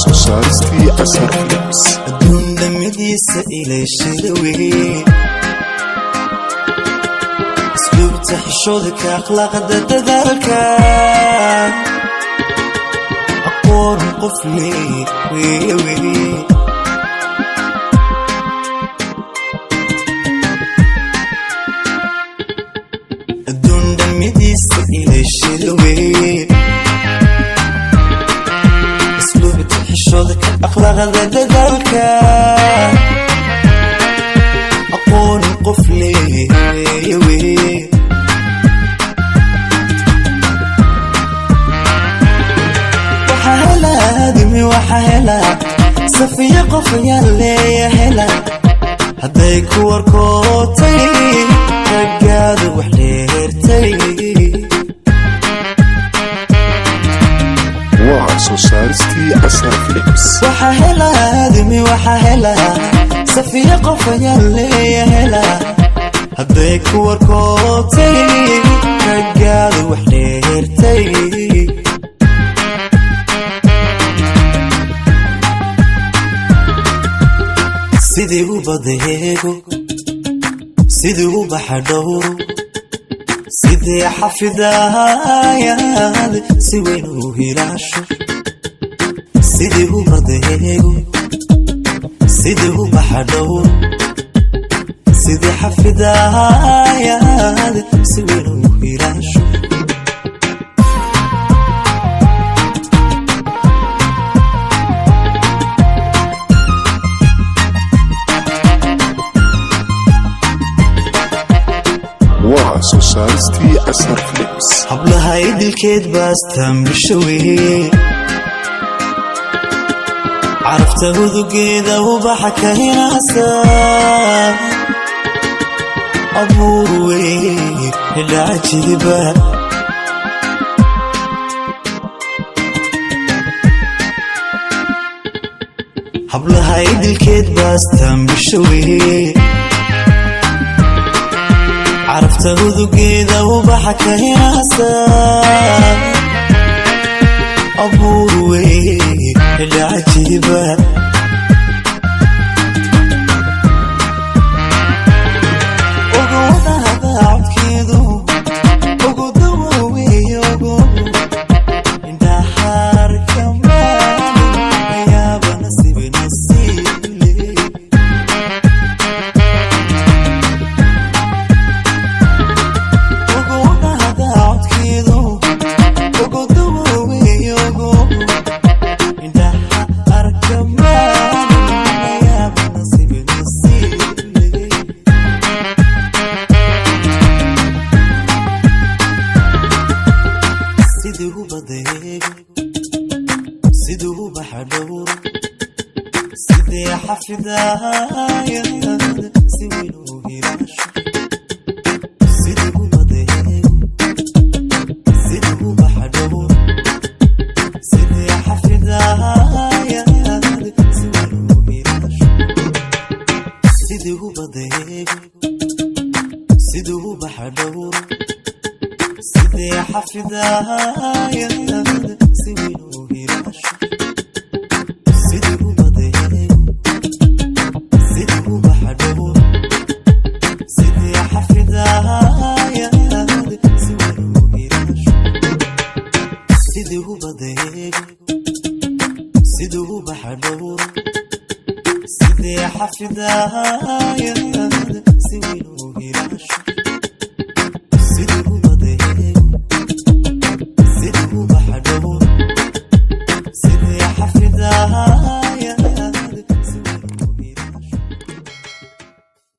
Soo saaristii Asar Films. Adduun dhamidiisa ilayshada wey, asluubta, xishoodka, akhlaaqda, dadaalka, aqoon qof leey weye weye. Adduun dhamidiisa ilayshada weye, asluubta, xishoodka, akhlaaqda, dadaalka, aqoon qof leey weye weye. Waxaa hela aadami, waxaa hela safiya, qof ayaan leeya hela. Hadday ku warkootay raggaadu wax dheertay. Waa soo saaristii Asar Films. Waxaa hela aadami, waxaa hela safiya, qof ayaan leeya hela. Hadday ku warkootay raggaadu wax dheertay. Sidii u badeego, sidii u baxa dhowro, sidii xafidayaad si weyn u hilaasho. Sidii u badeego, sidii u baxa dhowro, sidii xafidayaad si weyn u hilaasho. Waa soo saaristii Asar Films. Hablaha idilkeed baastaan bisho weeye, carafta hudugeeda ubaxa ka hinaasa, abuur weeye hidhaajidiba. Hablaha idilkeed baastaan bisho weeye, carafta hudugeeda ubaxa ka hinaasa, abuur weeye hidhaajidiba. Ogodahada codkeedu ogodawa weeye, ogo indhahaarka maalin ayaaba nasiib nasiib leh. Ogodahada codkeedu ogodawa weeye, ogo indhaha arka maalin ayaaba nasiib nasiib leh. Sidii u badeego, sidii u baxa dhowro, sidii xafidaayad si weyn u hilaasho. Sidii u badeego, sidii u baxa dhowro, sidii xafidaayad si weyn u hilaasho. Sidii u badeego, sidii u baxa dhowro, sidii xafidaayad si weyn u hilaasho. Sidii u badeego, sidii u baxa dhowro, sidii xafidaayad si weyn u hilaasho. Sidii u badeego, sidii u baxa dhowro, sidii xafidaayad si weyn u hilaasho.